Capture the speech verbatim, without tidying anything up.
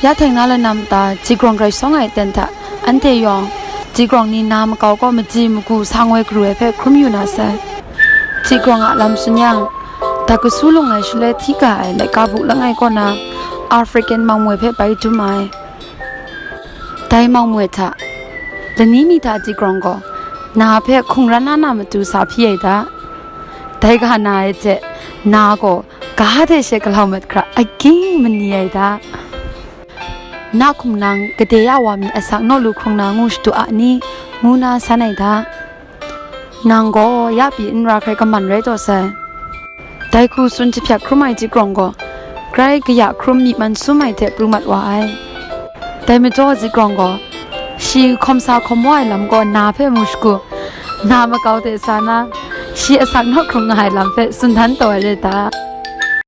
Ya hte na lanam ta, chigrawng grai shawng ai aten hta, anhte yawng, chigrawng ni na makau kaw machyi magu sa ngoi garu ai hpe hkrum yu na sai. Chigrawng a lam tsun yang, dakasu lung ai shaloi hti ga ai laika bu langai kaw na, African mangmoi hpe bai dum ai. Dai mangmoi hta, lani mi hta chigrawng gaw, na hpe hkungran na na matu sa hpyi ai da. Dai ga na ai hte, na gaw, ga hte she galau mat hkra, aging mani ai da. Na hkum nang gade ya wa mi asak naw lu hkrung na ngu shadu a ni, ngu na san ai da. Nang gaw ya pyi n ra hkrai kaman rai taw sai. Dai hku tsun jahpyak hkrum ai chigrawng gaw, grai kaya hkrum myi man sum ai hte pru mat wa ai. Dai majaw chigrawng gaw, shi hkawm sa hkawm wa ai lam gaw na hpe mu shagu, na makau hte sa na, shi asak naw hkrung nga ai lam hpe tsun dan taw ai rai ta.